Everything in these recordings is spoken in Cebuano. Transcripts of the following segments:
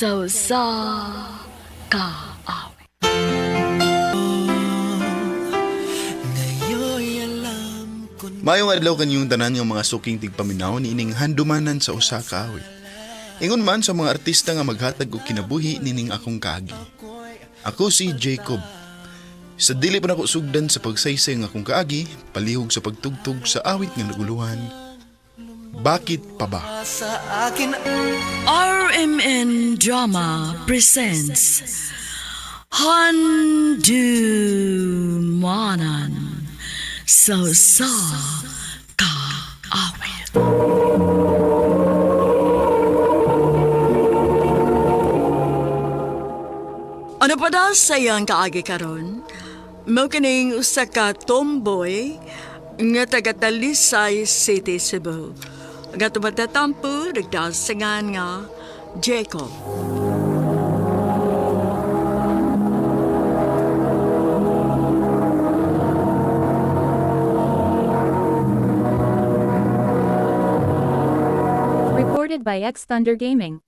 Sa usa ka awit. Mayong adlaw kanyong tanan nga mga suking tigpaminaw niining handumanan sa usa ka awit. Ingon man sa mga artista nga maghatag og kinabuhi nining akong kaagi. Ako si Jacob. Sa dili pa nako sugdan sa pagsaysay ng akong kaagi, palihog sa pagtugtog sa awit nga naguluhan. Bakit pa ba? RMN Drama presents Handumanan sa usa ka awit. Ano pa daw sa iyang kaagi karon? Mao kining usa ka tomboy nga taga Talisay City, Cebu. Nga tumatatampo, nagdasingan nga Jacob. Recorded by X Thunder Gaming.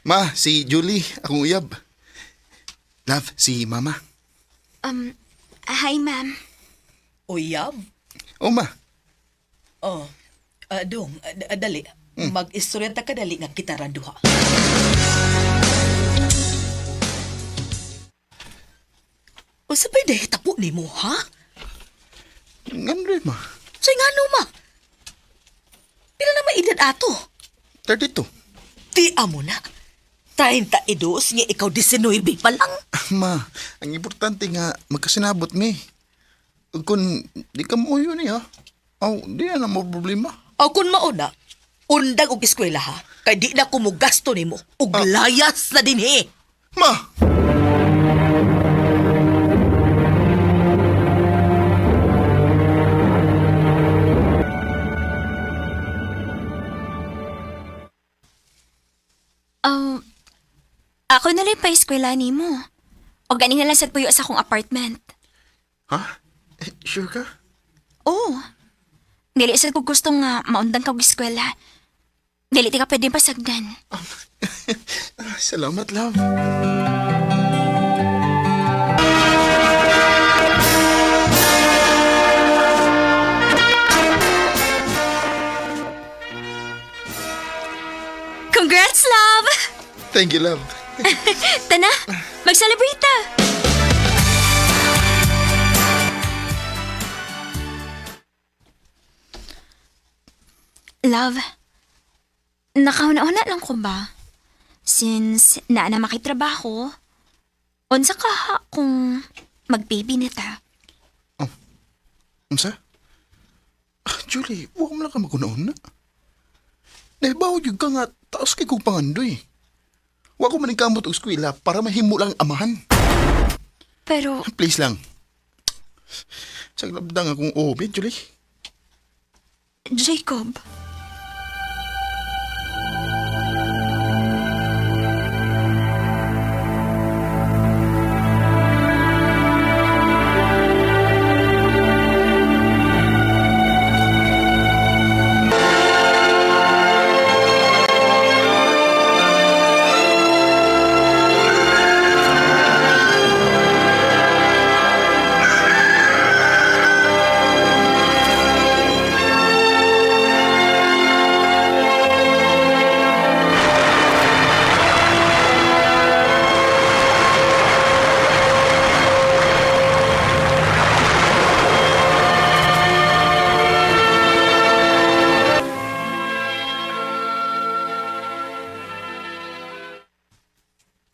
Ma, si Julie, akong uyab. Love, si Mama. Hi, ma'am. Uyab? Oh, ma. Oh, dong, dali. Mag-istorya ta kadali nga kita ra duha. Unsa pa'y nahitabo nimo, ha? Ngano rin, ma? Say ngano ma? Pila na maedad ato? 32. Di amo na. 32 nga ikaw 19 pa lang. Ma, ang importante nga magkasinabot mi. Ug kung di ka mo yun eh, ha? Aw, di na na mo problema. O kung mauna, undag og eskwela ha. Kay di na ko mo gasto nimo. Ug layas na dinhi. Ma! Um, ako na lang pa eskwela nimo. O gani na lang sa puyo sa akong apartment. Ha? Eh, sure ka? Oo. Dili sa ko gusto nga maundang ka og eskwela. Dili ti ka pwede pasagdan. Ah, salamat, love. Congrats, love! Thank you, love. Tana, mag-celebrate ta! Love, nakauna-una lang ko ba? Since naa na makitrabaho, unsa ka ha kung mag-baby na ta? Unsa? Ah, Julie, huwag mo lang ka maguna-una. Nahibaw yun ka nga, taas kay kong pangandoy. Huwag ko maningkamot og eskwela para mahimo lang amahan. Pero, Please lang. Sa labdang akong obi, Julie. Jacob,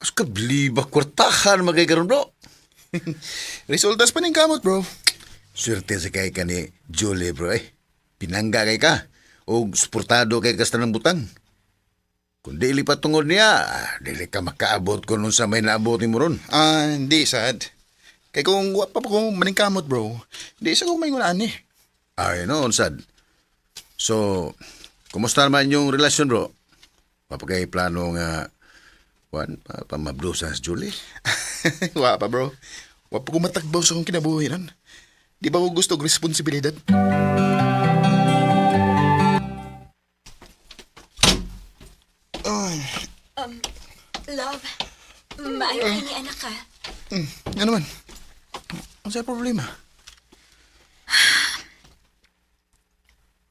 As ka bliba kwartahan magay karon bro. Resultas pa ning kamot, bro. Swerte sa kay ka ni Julie bro eh. Pinangga kay ka og suportado kay ka sa tanang butang. Kung dili pa tungod niya, dili ka makaabot kung unsa may naabot nimo ron. Ah, hindi, sad. Kay kung wa pa ko maningkamot, bro, hindi sa ko maingon ani. Ay no, sad. So, kumusta naman yung relasyon bro? Mapagay plano nga Juan, pa, pamablusa si Julie. Wa pa, bro. Wa pa ko matagbaw sa akong kinabuhi nan. Di ba ko gusto og responsibilidad? Love, maayo kay ni anak ka. Ano man? Ano sa problema?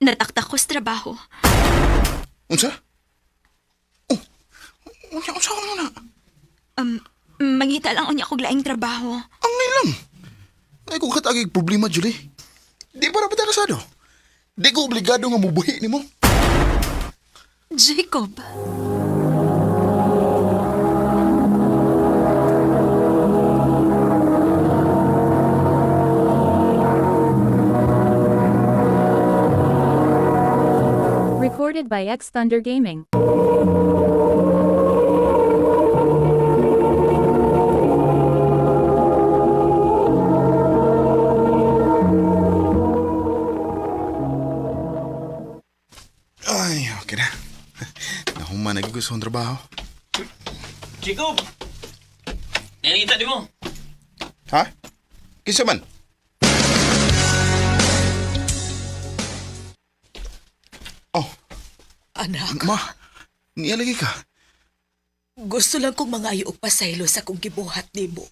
Nataktak ko sa trabaho. Unsa? Oh, unsa unsa ko na? Mangita lang unya kog laing trabaho. Ang ilang. Ay kung katagig problema, Julie. Di pa dapat kasado. Di ko obligado nga mubuhi nimo. Jacob. Recorded by X Thunder Gaming. Ay, okay na. Nahuman na ko sa akong trabaho. Jacob! Nakikita di mo. Ha? Kinsa man? Oh, Anak, ma. Nialagi ka. gusto lang kong mangayo og pasaylo sa akong gibuhat nimo.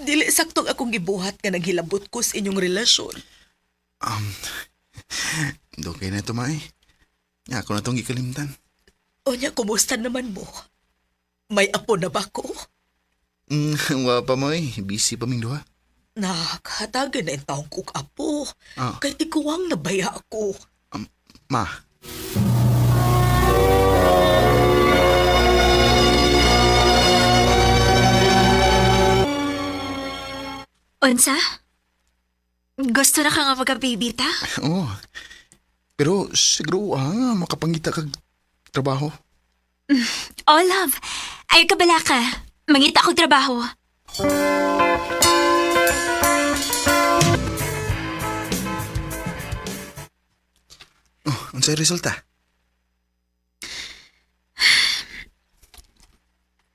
Dili saktong akong gibuhat nga naghilabot ko sa inyong relasyon. Dokay na ito, ma eh. Ako na itong gikalimtan. Onya, kumusta naman mo? May apo na ba ko? Wa pa mo eh. Busy pa ming duha. Nak, hatagan na yung taong kong apo. Ah. Kay tiguang nabaya ako. Ma. Unsa? Gusto na ka nga magka-baby ta? Oo. Pero siguro ah, makapangita kag trabaho. Oh, love. Ayaw ka bala ka. Mangita akong trabaho. Oh, unsay resulta?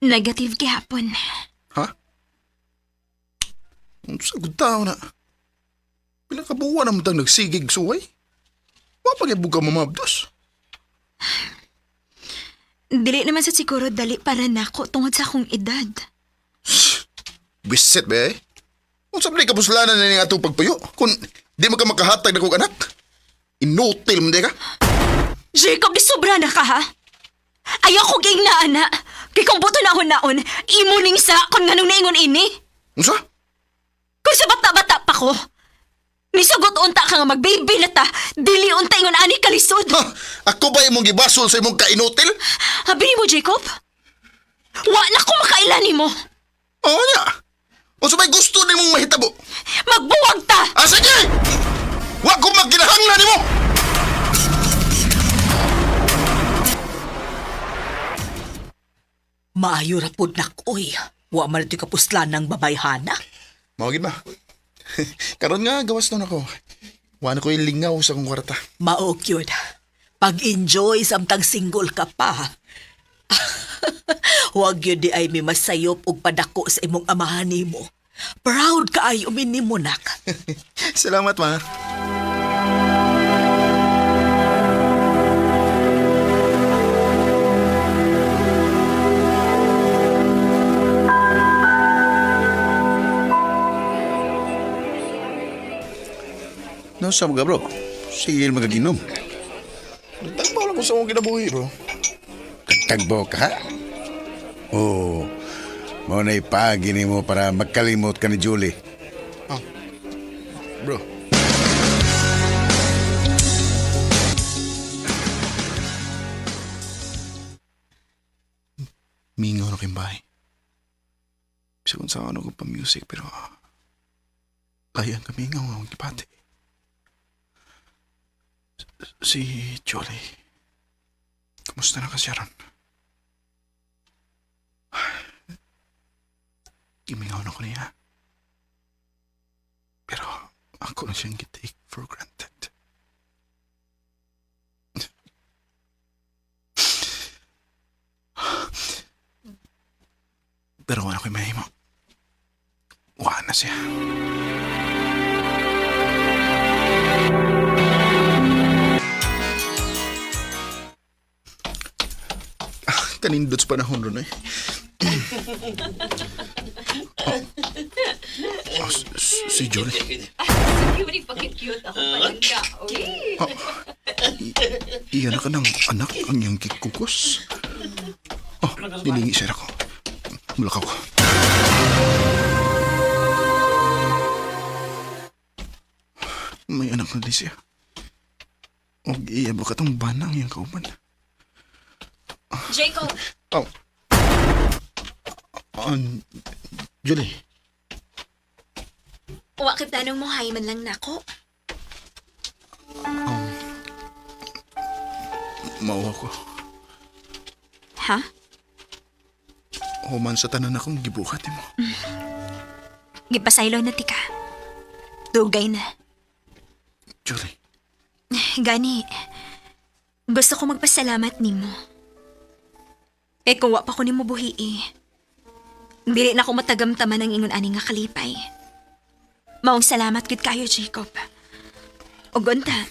Negative gihapon. Ha? Unsa gud tao na? Pila ka buwan naman tang nagsigig suway? Wa pa gyud ka mamabdos. Dili naman sa siguro dali para nako tungod sa akong edad. Bisit ba eh? Unsa man kapuslanan na ning atong pagpuyo kung di man ka makahatag na kog anak? Inutil man di ka. Jacob, di sobra na ka ha? Ayaw ko ging na ana. Kay kung buto na naon, imo ning sa kung nganong naingon ini. Unsa? Kung sa bata-bata pa ko, nisugot unta ka nga magbaby na ta, dili unta ingon ani kalisod. Ha? Ako ba imong gibasol sa imong kainutil? Habi mo, Jacob? Wa na ko makaila nimo. Oo niya. Unsa may gusto nimong mahitabo? Magbuwag ta! Ah, sige! Wa ko magkinahanglan nimo! Maayo ra pod nak, oy. Wa man ito'y kapuslan ng babayhana. Mao gid ba? Karon nga gawas nun ako. Wa na ko'y lingaw sa akong kwarta. Mao gyud. Pag-enjoy samtang single ka pa. Huwag yun di ay may masayop og padako sa imong amahan nimo. Proud ka ay uminimo nak. Salamat, ma. No, sa mga bro. Sige, magaginom. Tagbaw lang ko sa akong kinabuhi, bro. Tagbo ka, ha? Oo. Mao na ipaagi nimo para magkalimot ka ni Julie. Bro. Mingaw na kayong bahay. Bisa kung saan ako pa music pero layang kami nga akong kipati. Si Jolie. Kumusta na kasi ron? Imingaw na ko niya. Pero ako na siyang take for granted. Pero wala ko'y mahimo. Wala na siya. Ah, kanindot sa panahon ron eh. Oh. Oh, si Jolie. Oh, iya na ka ng anak ang iyang kikukos. Oh, nilingi siya ako. Mulakaw ko. May anak na di siya. Og iya ba katong banang iyang kauban? Jacob! Oh. Julie. Wa kay planong mo hay man lang nako. Mauha ko. Ha? Human sa tanan akong gibuhat mo. Gipasaylo na tika. Dugay na. Julie. Gani, gusto ko magpasalamat nimo. Kay kung wa pa ko nimo buhi eh. Dili na ako matagamtaman ang ingon ani nga kalipay. Maong salamat gid kayo, Jacob. Ug unta,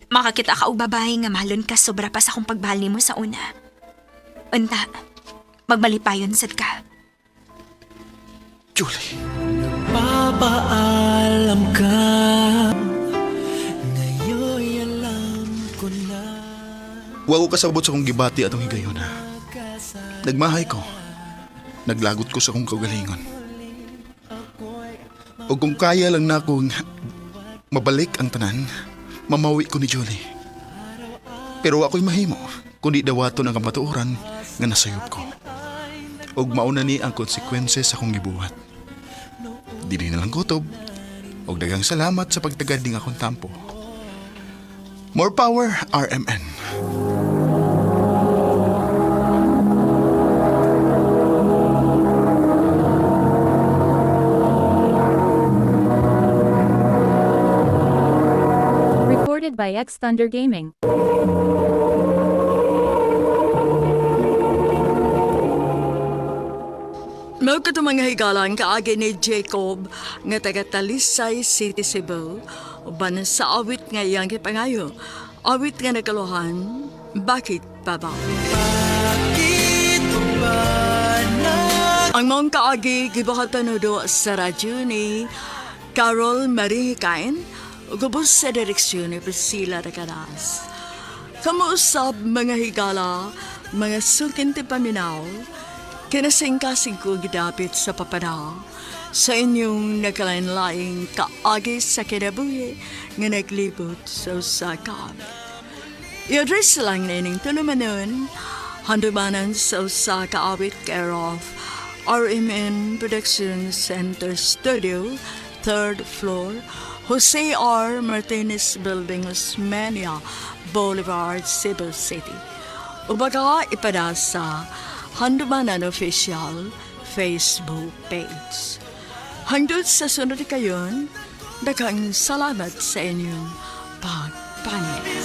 makakita ka og babae nga mahalon ka sobra pa sa akong pagbahal nimo sa una. Unta, magmalipayon sad ka. Julie. Papaalam ka Ngayon'y alam ko na. Wa ko kasabot sa akong gibati atong higayon ha. Nagmahay ko. Naglagot ko sa akong kaugalingon. O kung kaya lang na akong mabalik ang tanan, mamawi ko ni Julie. Pero ako'y mahimo, kundi dawaton ang kamatuoran nga nasayop ko. Og mauna ni ang konsekwenses sa akong gibuhat. Dili na lang kutob, og daghang salamat sa pagtagad ning akong tampo. More power, RMN. Recorded by X Thunder Gaming. Mao kato mga higalan kaagi ni Jacob nga taga Talisay City, Cebu, uban sa awit nga iyang gipangayo. Awit nga nakaluhan, Bakit Pa Ba? Ang maong kaagi gibuhatan do sa radyo ni Carol Marie Hikain, gubos sa direksyon ni Priscilla Recanas. Kamuusap mga higala, mga sukinti paminaw, kinasingkasing ko gidapit sa papada sa inyong nagkalain-laing kaagi sa kinabuhi nga naglibot sa usa ka awit. I-address lang nining tulumanon, handumanan sa usa ka awit care of RMN Production Center Studio, third floor, Jose R. Martinez Building, Osmeña Boulevard, Cebu City. Ubaga ipada sa Handumanan Official Facebook page. Hangtod sa sunod kayon, daghang salamat sa inyong pagpanin.